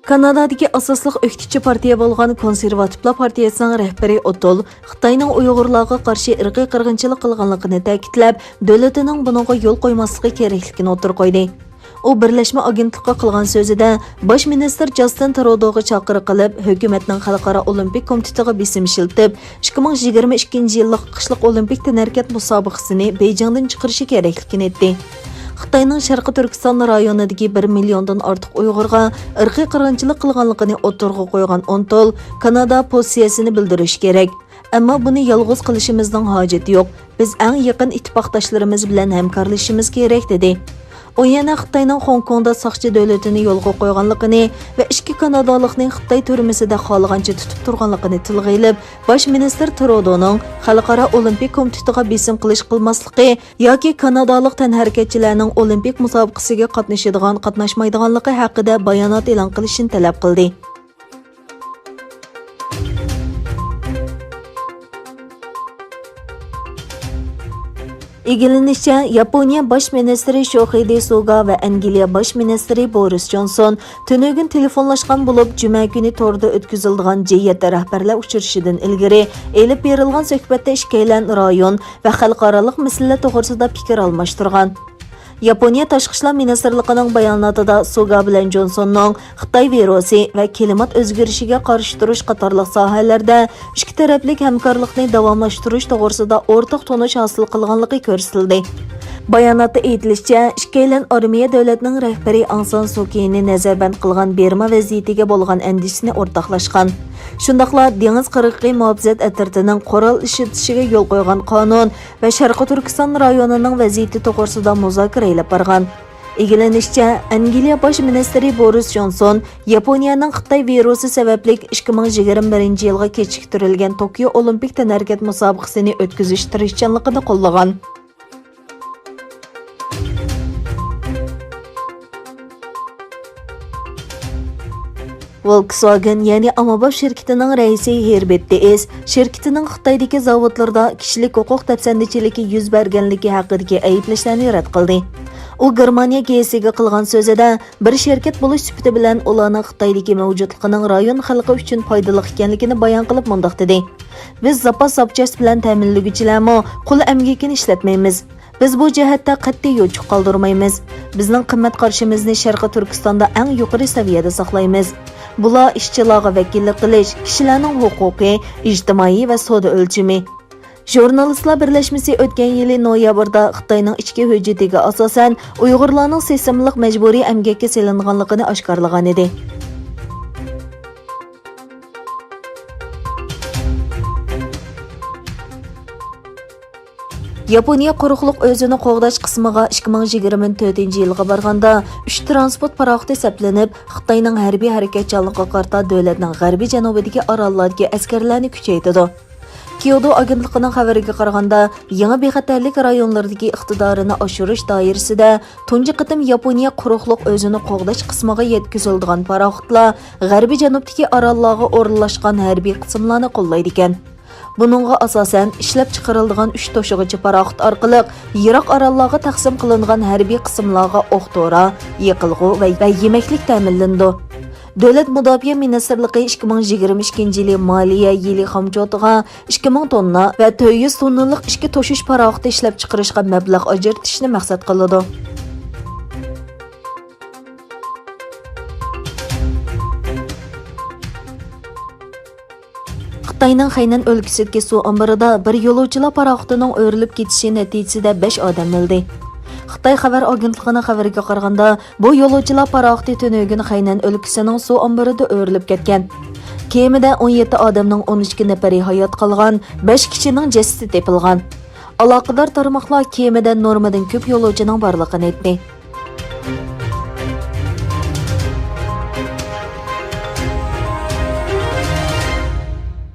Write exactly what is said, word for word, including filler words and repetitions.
كانادادىكى ئاساسلىق ئۆكتىچى پارتىيە بولغان كونسېرۋاتىپلار پارتىيەسىنىڭ رەھبىرى ئوتول خىتاينىڭ ئۇيغۇرلارغا قارشى ئىرقىي قىرغىنچىلىق قىلغانلىقىنى تەكىتلەپ، دۆلىتىنىڭ بۇنىڭغا يول قويماسلىقى كېرەكلىكىنى ئوتتۇرىغا قويدى. ئۇ بىرلەشمە ئاگېنتلىققا قىلغان سۆزىدە، باش مىنىستىر جاستىن ترۇدوغا چاقىرىق قىلىپ، ھۆكۈمەتنىڭ خەلقئارا ئولىمپىك كومىتېتىغا بېسىم ئىشلىتىپ، ئىككى مىڭ يىگىرمە ئىككىنچى يىللىق قىشلىق ئولىمپىك تەنھەرىكەت مۇسابىقىسىنى بېيجىڭدىن چىقىرىشى كېرەكلىكىنى ئېيتتى. خىتاينىڭ شەرقىي تۈركىستان رايونىدىكى بىر مىليوندىن ئارتۇق ئۇيغۇرغا ئىرقىي قىرغىنچىلىق قىلغانلىقىنى ئوتتۇرىغا قويغان ئونتول، كانادا پوزىتسىيەسىنى بىلدۈرۈشى كېرەك. ئەمما بۇنى يالغۇز قىلىشىمىزنىڭ ھاجىتى يوق. بىز ئەڭ يېقىن ئىتتىپاقداشلىرىمىز بىلەن ھەمكارلىشىشىمىز كېرەك، دېدى. ئۇ يەنە خىتاينىڭ خوڭكوڭدا ساقچى دۆلىتىنى يولغا قويغانلىقىنى ۋە ئىككى كانادالىقنى خىتاي تۈرمىسىدە خالىغانچە تۇتۇپ تۇرغانلىقىنى تىلغا ئېلىپ، باش مىنىستىر ترۇدونىڭ خەلقئارا ئولىمپىك كومىتېتىغا بېسىم قىلىش قىلماسلىقى ياكى كانادالىق تەنھەرىكەتچىلەرنىڭ ئولىمپىك مۇسابىقىسىگە قاتنىشىدىغان، قاتناشمايدىغانلىقى ھەققىدە بايانات ئېلان قىلىشىنى تەلەپ قىلدى. ئىگىلىنىشىچە، ياپونىيە باش مىنىستىرى شوخىدې سۇگا ۋە ئەنگلىيە باش مىنىستىرى بورىس جونسون تۈنۈگۈن تېلېفونلاشقان بولۇپ، جۈمە كۈنى توردا ئۆتكۈزۈلىدىغان جى يەتتە رەھبەرلەر ئۇچرىشىشىدىن ئىلگىرى ئېلىپ بېرىلغان سۆھبەتتە ئىككىيلەن رايون ۋە خەلقئارالىق مەسىلىلەر توغرىسىدا پىكىر ئالماشتۇرغان. ياپونىيە تاشقى ئىشلار مىنىستىرلىقىنىڭ باياناتىدا سۇگا بىلەن جونسوننىڭ خىتاي ۋىرۇسى ۋە كىلىمات ئۆزگىرىشىگە قارشى تۇرۇش قاتارلىق ساھەلەردە ئىككى تەرەپلىك ھەمكارلىقنى داۋاملاشتۇرۇش توغرىسىدا ئورتاق تونۇش ھاسىل قىلغانلىقى كۆرسىتىلدى. باياناتتا ئېيتىلىشىچە، ئىككىيلەن ئارمىيە دۆلەتنىڭ رەھبىرى ئاڭ سان سۇكىنى نەزەربەند قىلغان بىرما ۋەزىيىتىگە بولغان ئەندىشىسىنى ئورتاقلاشقان. شۇنداقلا دېڭىز قىرغىقى مۇھاپىزەت ئەترىتىنىڭ قورال ئىشلىتىشىگە يول قويغان قانۇن ۋە شەرقىي تۈركىستان رايونىنىڭ ۋەزىيىتى توغرىسىدا مۇزاكىرە ئېلىپ بارغان. ئىگىلىنىشىچە، ئەنگلىيە باش مىنىستىرى بورىس جونسون ياپونىيەنىڭ خىتاي ۋىرۇسى سەۋەبلىك ئىككى مىڭ يىگىرمە بىرىنچى يىلغا كېچىكتۈرۈلگەن توكيو ئولىمپىك تەنھەرىكەت مۇسابىقىسىنى ئۆتكۈزۈش تىرىشچانلىقىنى قوللىغان. ۋولكسۋاگېن، يەنى ئاممىباب شىركىتىنىڭ رەئىسى ھېربېرت دېئىس شىركىتىنىڭ خىتايدىكى زاۋۇتلىرىدا كىشىلىك ھوقۇق دەپسەندىچىلىكى يۈز بەرگەنلىكى ھەققىدىكى ئەيىبلەشلەرنى رەت قىلدى. ئۇ گېرمانىيە گېزىتىگە قىلغان سۆزىدە، بىر شىركەت بولۇش سۈپىتى بىلەن ئۇلارنىڭ خىتايدىكى مەۋجۇتلۇقىنىڭ رايون خەلقى ئۈچۈن پايدىلىق ئىكەنلىكىنى بايان قىلىپ مۇنداق دېدى: بىز زاپاس زاپچاس بىلەن تەمىنلىگۈچىلەرمۇ قۇل ئەمگىكىنى ئىشلەتمەيمىز. بىز بۇ جەھەتتە قەتئىي يوچۇق قالدۇرمايمىز. بىزنىڭ قىممەت قارىشىمىزنى شەرقىي تۈركىستاندا ئەڭ يۇقىرى سەۋىيەدە ساقلايمىز. بۇلار ئىشچىلارغا ۋەكىللىك قىلىش، كىشىلەرنىڭ ھوقۇقى، ئىجتىمائىي ۋە سودا ئۆلچىمى. ژۇرنالىستلار بىرلەشمىسى ئۆتكەن يىلى نويابىردا خىتاينىڭ ئىچكى ھۆججىتىگە ئاساسەن، ئۇيغۇرلارنىڭ سېسىملىق مەجبۇرىي ئەمگەككە سېلىنغانلىقىنى ئاشكارىلىغانىدى. ياپونىيە قۇرۇقلۇق ئۆزىنى قوغداش قىسمىغا ئىككى مىڭ يىگىرمە تۆتىنچى يىلغا بارغاندا، ئۈچ تىرانسپورت پاراخوتى سەپلىنىپ، خىتاينىڭ ھەربىي ھەرىكەتچانلىقىغا قارىتا دۆلەتنىڭ غەربىي جەنۇبىدىكى ئاراللاردىكى ئەسكەرلەرنى كۈچەيتىدۇ. كيودو ئاگېنتلىقىنىڭ خەۋىرىگە قارىغاندا، يېڭى بىخەتەرلىك رايونلىرىدىكى ئىقتىدارىنى ئاشۇرۇش دائىرىسىدە تۇنجى قېتىم ياپونىيە قۇرۇقلۇق ئۆزىنى قوغداش قىسمىغا يەتكۈزۈلىدىغان پاراخوتلار غەربىي جەنۇبتىكى ئاراللارغا ئورۇنلاشقان ھەربىي قىسىملارنى قوللايدىكەن. بۇنىڭغا ئاساسەن، ئىشلەپچىقىرىلىدىغان ئۈچ توشۇغۇچى پاراخوت ئارقىلىق يىراق ئاراللارغا تەقسىم قىلىنغان ھەربىي قىسىملارغا ئوق دورا، يېقىلغۇ ۋە، ۋە يېمەكلىك تەمىنلىنىدۇ. دۆلەت مۇداپىئە مىنىستىرلىقى ئىككى مىڭ يىگىرمە ئىككىنچى يىلى مالىيە يىلى خامچوتىغا ئىككى مىڭ توننا ۋە تۆت يۈز توننىلىق ئىككى توشۇش پاراخوتى ئىشلەپچىقىرىشقا مەبلەغ ئاجرىتىشنى مەقسەت قىلىدۇ. خىتاينىڭ خەينەن ئۆلكىسىدىكى سۇ ئامبىرىدا بىر يولۇچىلار پاراخوتىنىڭ ئۆرۈلۈپ كېتىشى نەتىجىسىدە بەش ئادەم ئۆلدى. خىتاي خەۋەر ئاگېنتلىقىنىڭ خەۋىرىگە قارىغاندا، بۇ يولۇچىلار پاراخوتى تۈنۈگۈن خەينەن ئۆلكىسىنىڭ سۇ ئامبىرىدا ئۆرۈلۈپ كەتكەن. كېمىدە ئون يەتتە ئادەمنىڭ ئون ئىككى نەپىرى ھايات قالغان، بەش كىشىنىڭ جەسىتى تېپىلغان. ئالاقىدار تارماقلار كېمىدە نورمىدىن كۆپ يولۇچىنىڭ بارلىقىنى ئېيتتى.